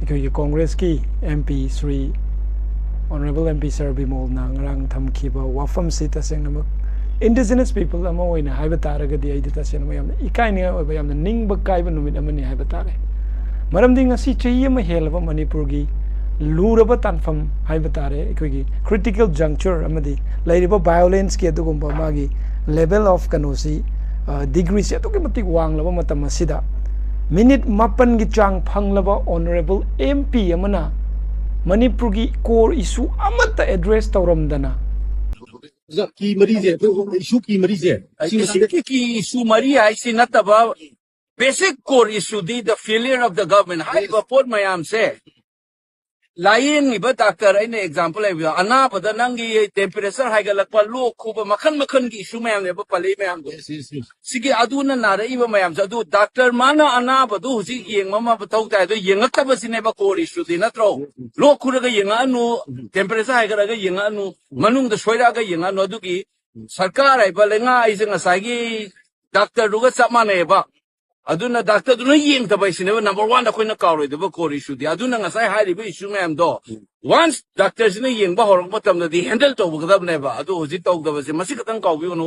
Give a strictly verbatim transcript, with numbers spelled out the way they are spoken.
ꯑꯩꯈꯣꯏꯒꯤ ꯀꯣꯡꯒ꯭ꯔꯦꯁꯀꯤ M P Shri honourable M P sir ꯕꯤꯃꯣꯜꯅ ꯉꯔꯥꯡ ꯊꯝꯈꯤꯕ ꯋꯥꯐꯝꯁꯤ ꯇꯁꯦꯡꯅꯃꯛ ꯏꯟꯗꯤꯖꯤꯅꯁ ꯄꯤꯄꯜ ꯑꯃ ꯑꯣꯏꯅ ꯍꯥꯏꯕ ꯇꯥꯔꯒꯗꯤ ꯑꯩꯗꯤ ꯇꯁꯦꯡꯅꯃꯛ ꯌꯥꯝꯅ ꯏꯀꯥꯏꯅꯤꯡꯉꯥꯏ ꯑꯣꯏꯕ, ꯌꯥꯝꯅ ꯅꯤꯡꯕ ꯀꯥꯏꯕ ꯅꯨꯃꯤꯠ ꯑꯃꯅꯤ ꯍꯥꯏꯕ ꯇꯥꯔꯦ꯫ ꯃꯔꯝꯗꯤ ꯉꯁꯤ ꯆꯍꯤ ꯑꯃ ꯍꯦꯜꯂꯕ ꯃꯅꯤꯄꯨꯔꯒꯤ ꯂꯨꯔꯕ ꯇꯥꯟꯐꯝ ꯍꯥꯏꯕ ꯇꯥꯔꯦ, ꯑꯩꯈꯣꯏꯒꯤ ꯀ꯭ꯔꯤꯇꯤꯀꯦꯜ ꯖꯪꯆꯔ ꯑꯃꯗꯤ ꯂꯩꯔꯤꯕ ꯚꯥꯏꯑꯣꯂꯦꯟꯁꯀꯤ ꯑꯗꯨꯒꯨꯝꯕ ꯃꯥꯒꯤ ꯂꯦꯚꯦꯜ ꯑꯣꯐ ꯀꯩꯅꯣꯁꯤ, ꯗꯤꯒ꯭ꯔꯤꯁꯤ ꯑꯗꯨꯛꯀꯤ ꯃꯇꯤꯛ ꯋꯥꯡꯂꯕ ꯃꯇꯝ ꯑꯁꯤꯗ ꯃꯤꯅꯤꯠ ꯃꯥꯄꯟꯒꯤ ꯆꯥꯡ ꯐꯪꯂꯕ ꯑꯣꯅꯔꯦꯕꯜ ꯑꯦꯝ ꯄꯤ ꯑꯃꯅ ꯃꯅꯤꯄꯨꯔꯒꯤ ꯀꯣꯔ ꯏꯁꯨ ꯑꯃꯠꯇ ꯑꯦꯗ꯭ꯔꯦꯁ ꯇꯧꯔꯝꯗꯅ, ꯀꯤ ꯃꯔꯤꯁꯦ, ꯑꯩꯈꯣꯏ ꯏꯁꯨ ꯀꯤ ꯃꯔꯤꯁꯦ, ꯁꯤ ꯃꯁꯤꯡ ꯁꯤꯒꯤ ꯀꯤ ꯏꯁꯨ ꯃꯔꯤ ꯍꯥꯏꯁꯤ ꯅꯠꯇꯕ, basic core issue D the failure of the government ꯍꯥꯏꯔꯤꯕ ꯄꯣꯠ ꯃꯌꯥꯝꯁꯦ꯫ ꯂꯥꯏꯌꯦꯡꯉꯤꯕ ꯗꯥꯛꯇꯔ, ꯑꯩꯅ ꯑꯦꯛꯖꯥꯝꯄꯜ ꯍꯥꯏꯕꯤꯌꯨ, ꯑꯅꯥꯕꯗ ꯅꯪꯒꯤ ꯇꯦꯝꯄꯔꯦꯆꯔ ꯍꯥꯏꯒꯠꯂꯛꯄ, ꯂꯣꯛ ꯈꯨꯕ, ꯃꯈꯜ ꯃꯈꯜꯒꯤ ꯏꯁꯨ ꯃꯌꯥꯝꯅꯦꯕ ꯄꯜꯂꯛꯏ ꯃꯌꯥꯝꯗꯣ꯫ ꯁꯤꯒꯤ ꯑꯗꯨꯅ ꯅꯥꯔꯛꯏꯕ ꯃꯌꯥꯝꯁꯦ, ꯑꯗꯨ ꯗꯥꯛꯇꯔ ꯃꯥꯅ ꯑꯅꯥꯕꯗꯨ ꯍꯧꯖꯤꯛ ꯌꯦꯡꯕ ꯑꯃ ꯃꯊꯧ ꯇꯥꯏ, ꯑꯗꯨ ꯌꯦꯡꯉꯛꯇꯕꯁꯤꯅꯦꯕ ꯀꯣꯔ ꯏꯁꯨꯗꯤ, ꯅꯠꯇ꯭ꯔꯣ? ꯂꯣꯛ ꯈꯨꯔꯒ ꯌꯦꯡꯉꯛꯑꯅꯨ, ꯇꯦꯝꯄꯔꯦꯆꯔ ꯍꯥꯏꯒꯠꯂꯒ ꯌꯦꯡꯉꯛꯑꯅꯨ, ꯃꯅꯨꯡꯗ ꯁꯣꯏꯔꯛꯑꯒ ꯌꯦꯡꯉꯛꯑꯅꯨ꯫ ꯑꯗꯨꯒꯤ ꯁꯔꯀꯥꯔ ꯍꯥꯏꯕ ꯂꯩꯉꯥꯛ ꯑꯩꯁꯦ ꯉꯁꯥꯏꯒꯤ ꯗꯥꯛꯇꯔꯗꯨꯒ ꯆꯞ ꯃꯥꯟꯅꯩꯑꯕ꯫ ꯑꯗꯨꯅ ꯗꯥꯛꯇꯔꯗꯨꯅ ꯌꯦꯡꯗꯕ ꯍꯥꯏꯁꯤꯅꯦꯕ ꯅꯝꯕꯔ ꯋꯥꯟ ꯑꯩꯈꯣꯏꯅ ꯀꯥꯎꯔꯣꯏꯗꯕ ꯀꯣꯔ ꯏꯁꯨꯗꯤ꯫ ꯑꯗꯨꯅ ꯉꯁꯥꯏ ꯍꯥꯏꯔꯤꯕ ꯏꯁꯨ ꯃꯌꯥꯝꯗꯣ ꯋꯥꯟꯁ ꯗꯥꯛꯇꯔꯁꯤꯅ ꯌꯦꯡꯕ ꯍꯧꯔꯛꯄ ꯃꯇꯝꯗꯗꯤ ꯍꯦꯟꯗꯜ ꯇꯧꯒꯗꯕꯅꯦꯕ꯫ ꯑꯗꯨ ꯍꯧꯖꯤꯛ ꯇꯧꯗꯕꯁꯦ ꯃꯁꯤ ꯈꯛꯇꯪ ꯀꯥꯎꯕꯤꯒꯅꯨ꯫